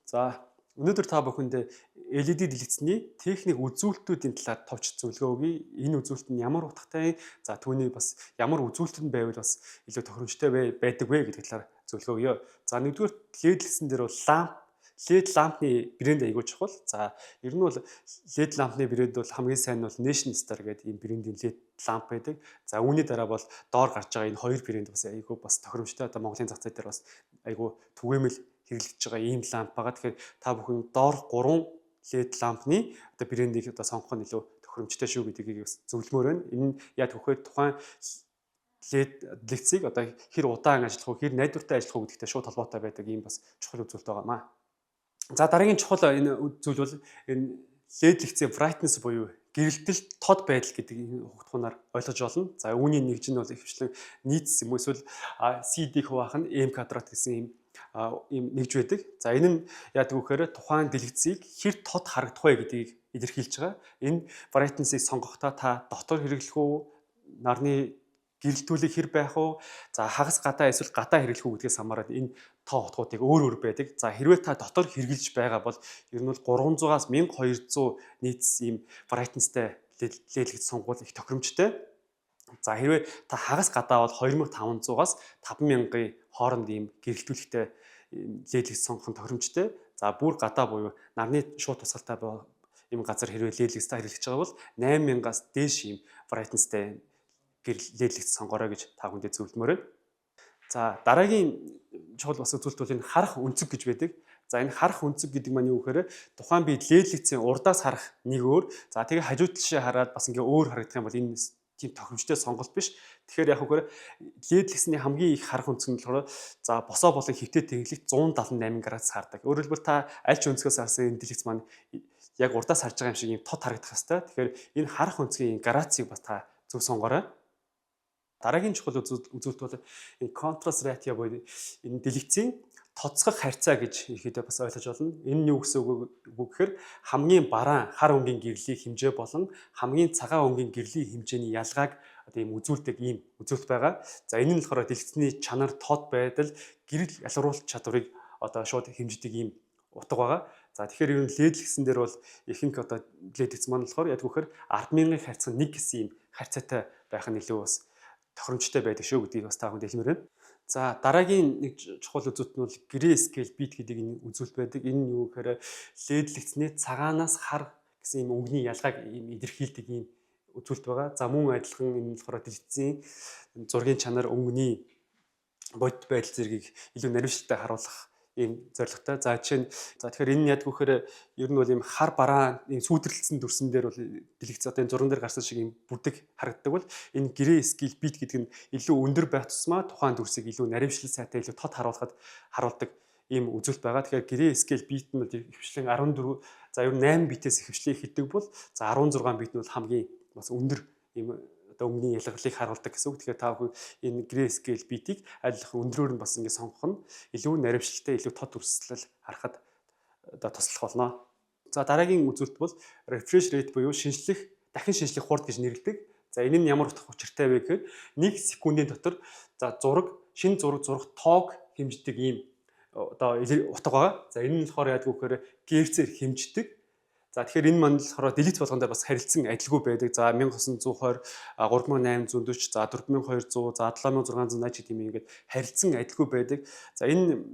За, өнөөдөр та бүхэнд LED дэлгэцний техник үзүүлэлтүүдийн талаар товч зөвлөгөө өгье. Энэ үзүүлэлт нь ямар утгатай, за түүний бас ямар үзүүлэлт нь байвал бас илүү тохиромжтой байдаг вэ гэдэг талаар зөвлөгөө өгье. За, нэгдүгээр LED дэлгэцэн дээр бол LED лампны брэнд айгүй чухал. За, ер нь бол LED лампны брэнд бол хамгийн сайн нь бол Nation Star гэдэг ийм брендийн LED ламп байдаг. За, үүний дараа бол доор гарч байгаа энэ хоёр брэнд бас айгүй бас тохиромжтой. Одоо Монголын зах зээл дээр бас айгүй түгээмэл хэрэглэгдэж байгаа ийм ламп байгаа. Тэгэхээр та бүхэн доорх гурван LED лампны одоо брендийг одоо сонгох нь илүү тохиромжтой шүү гэдгийг бас зөвлөмөөр байна. Энэ нь яг төхөөр тухайн LED дэлгэцийг одоо хэр удаан ажиллах уу, хэр найдвартай ажиллах уу гэдэгтэй шууд холбоотой байдаг ийм бас чухал үзүүлэлт байгаа маа. За, дараагийн чухал энэ зүйл бол энэ LED дэлгэцийн brightness буюу гэрэлтэл тод байдал гэдэг энэ хугацаанаар ойлгож болно. За, үүний нэгж нь бол ихэвчлэн nits юм уу эсвэл CD хуваах нь M квадрат гэсэн ийм нэгж байдаг. За, энэ нь яадаг вэ гэхээр тухайн дэлгэцийг хэр тод харагдах вэ гэдгийг илэрхийлж байгаа. Энэ brightness-ыг сонгохдоо та дотор хэрэглэх үү, нарны гэрэлтүүлэг хэр байх вэ? За, хагас гадаа эсвэл гадаа хэрэглэх үү гэдгээс хамаарат энэ тоо утгуудыг өөр өөр байдаг. За, хэрвээ та дотор хэрэглэж байгаа бол ер нь бол 300-аас 1200 nits ийм brightness-тай LED сонгуул их тохиромжтой. За, хэрвээ та хагас гадаа бол 2500-аас 5000-ын хооронд ийм гэрэлтүүлэгтэй LED сонгох нь тохиромжтой. За, бүр гадаа буюу нарны шууд тусгалтай ийм газар хэрвээ LED хэрэглэж байгаа бол 8000-аас дээш ийм brightness-тай LED сонгоорой гэж та бүхэндээ зөвлөмөр байна. За, дараагийн чухал бас үзүүлэлт бол энэ харах өнцөг гэж байдаг. За, энэ харах өнцөг гэдэг маань юу гэхээр тухайн би LED-ийн урдаас харах нэг өөр. За, тэгээ хажуу талшаа хараад бас ингээ өөр харагдах юм бол энэ тийм тохиромжтой сонголт биш. Тэгэхээр яг үгээр LED-ний хамгийн их харах өнцөг нь болохоор за босоо болон хэвтэй тэнхлэгт 178 градус хардаг. Өөрөөр хэлбэл, та аль ч өнцгөөс харсан энэ дэлгэц маань яг урдаас харж байгаа юм шиг ийм тод харагдах хэвээр. Тэгэхээр энэ харах өнцгийн градусыг бас та зөв сонгоорой. Дараагийн чухал үзүүлэлт бол энэ contrast ratio буюу энэ дэлгэцийн тодсгох харьцаа гэж ихэд бас ойлгож байна. Энэ нь юу гэсэн үг вэ гэхээр хамгийн бараан хар өнгийн гэрлийн хэмжээ болон хамгийн цагаан өнгийн гэрлийн хэмжээний ялгааг одоо ийм үзүүлдэг ийм үзүүлэлт байгаа. За, энэ нь болохоор дэлгэцний чанар, тод байдал, гэрэл ялгаруулах чадварыг одоо шууд хэмждэг ийм утга байгаа. За, тэгэхээр ер нь LED дэлгэцэн дээр бол ихэнх одоо LED дэлгэц маань болохоор яг гэхээр 10,000-ын харьцан 1 гэсэн ийм харьцаатай байх нь илүү бас тохиромжтой байдаг шүү гэдгийг бас та бүхэнд хэлмээр байна. За, дараагийн нэг чухал үзүүлэлт нь бол gray scale bit гэдэг энэ үзүүлэлт байдаг. Энэ нь юу гэхээр LED дэлгэцний цагаанаас хар гэсэн ийм өнгөний ялгааг ийм илэрхийлдэг ийм үзүүлэлт байгаа. За, мөн адилхан энэ нь болохоор дэлгэцийн зургийн чанар, өнгөний бодит байдал зэргийг илүү наривчлалтай харуулах ийм зорилготой. За, жишээ нь, за тэгэхээр энэ нь яадаг вэ гэхээр ер нь бол ийм хар бараан ийм сүүдэрлэлсэн дүрсэн дээр бол дэлгэц одоо энэ зурган дээр гарсан шиг ийм бүдэг харагддаг бол энэ gray scale bit гэдэг нь илүү өндөр байх тусмаа тухайн дүрсийг илүү наривчлал сайтай, илүү тод харуулахад харуулдаг ийм үзүүлэлт байгаа. Тэгэхээр gray scale bit нь бол ихэвчлэн 14, за ер нь 8 битээс ихэвчлэн эхэлдэг бол за 16 бит нь бол хамгийн бас өндөр ийм одоо өнгөний ялгарлыг харуулдаг гэсэн үг. Тэгэхээр та бүхэн энэ gray scale bit-ийг аль болох өндрөөр нь бас ингэ сонгох нь илүү наривчлалтай, илүү тод дүрслэл харахад одоо туслах болно. За, дараагийн үзүүлэлт бол refresh rate буюу шинжлэх, дахин шинжлэх хурд гэж нэрлэдэг. За, энэ нь ямар утга учиртай вэ гэхээр 1 секундын дотор за зураг, шинэ зураг зурах тоог хэмждэг ийм одоо утга байгаа. За, энэ нь болохоор яадаг вэ гэхээр герцээр хэмждэг. За, тэгэхээр энэ маань болохоор дэлгэц болгон дээр бас харилцан адилгүй байдаг. За, 1920, 3840, за 4200, за 7680 гэдэг юм ингээд харилцан адилгүй байдаг. За, энэ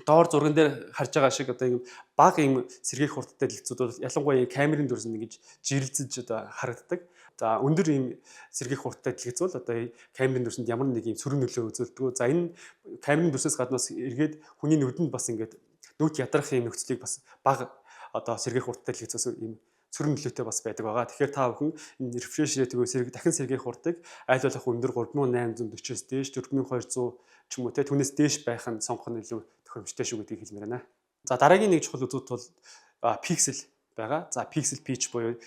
доор зурган дээр харж байгаа шиг одоо ийм бага ийм сэргээх хурдтай дэлгэцүүд бол ялангуяа камерын дүрсэнд ингэж жирэлзэж одоо харагддаг. За, өндөр ийм сэргээх хурдтай дэлгэц бол одоо камерын дүрсэнд ямар нэг ийм сөрөг нөлөө үзүүлдэг. За, энэ камерын дүрсээс гадна бас эргээд хүний нүдэнд бас ингээд нүд ядрах ийм нөхцөлийг бас бага одоо сэргээх хурдтай дэлгэцээс ийм сөрөг нөлөөтэй бас байдаг байгаа. Тэгэхээр та бүхэн энэ refresh rate-ийг, сэрэг дахин сэргээх хурдыг аль болох өндөр 3840-оос дээш, 4200 ч юм уу те, түүнээс дээш байх нь сонгох нь илүү тохиромжтой шүү гэдгийг хэлмээр байна. За, дараагийн нэг чухал үзүүлэлт бол пиксел байгаа. За, pixel pitch буюу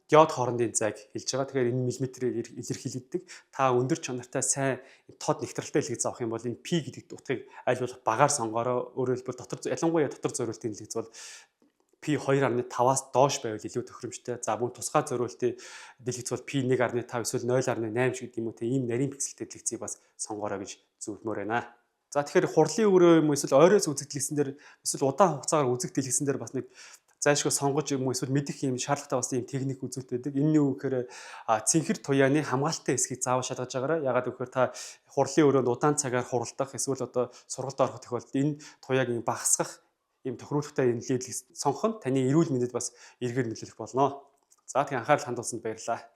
диод хоорондын зайг хэлж байгаа. Тэгэхээр энэ миллиметрээр илэрхийлэгддэг. Та өндөр чанартай, сайн тод нэгтрэлтэй дэлгэц авах юм бол энэ P гэдэг утгыг аль болох багаар сонгоорой. Өөрөөр хэлбэл, дотор, ялангуяа дотор зориултын дэлгэц бол P 2.5-аас доош байвал илүү тохиромжтой. За, мөн тусгай зориултын дэлгэц бол P 1.5 эсвэл 0.8 шиг гэдэг юм уу те, ийм нарийн пикселтэй дэлгэцийг бас сонгоорой гэж зөвлөмөр байна. За, тэгэхээр хурлын өрөө юм уу эсвэл ойроос үзэх дэлгэцэн дээр, эсвэл удаан хугацаагаар үзэх дэлгэцэн дээр бас нэг зайлшгүй сонгож юм уу эсвэл мэдэх юм шаардлагатай бас ийм техник үзүүлэлт байдаг. Энэ нь юу гэхээр цэнхэр туяаны хамгаалалтын хэсгийг заавал шалгаж байгаарай. Яагаад гэвэл та хурлын өрөөнд удаан цагаар хуралдах эсвэл одоо сургалт орох тохиолдолд энэ туяаг ийм багасгах ийм тохируулгатай энэ LED сонгох нь таны эрүүл мэндэд бас эргээр нөлөөлөх болно. За, тэгээ анхаарал хандуулсанд баярлалаа.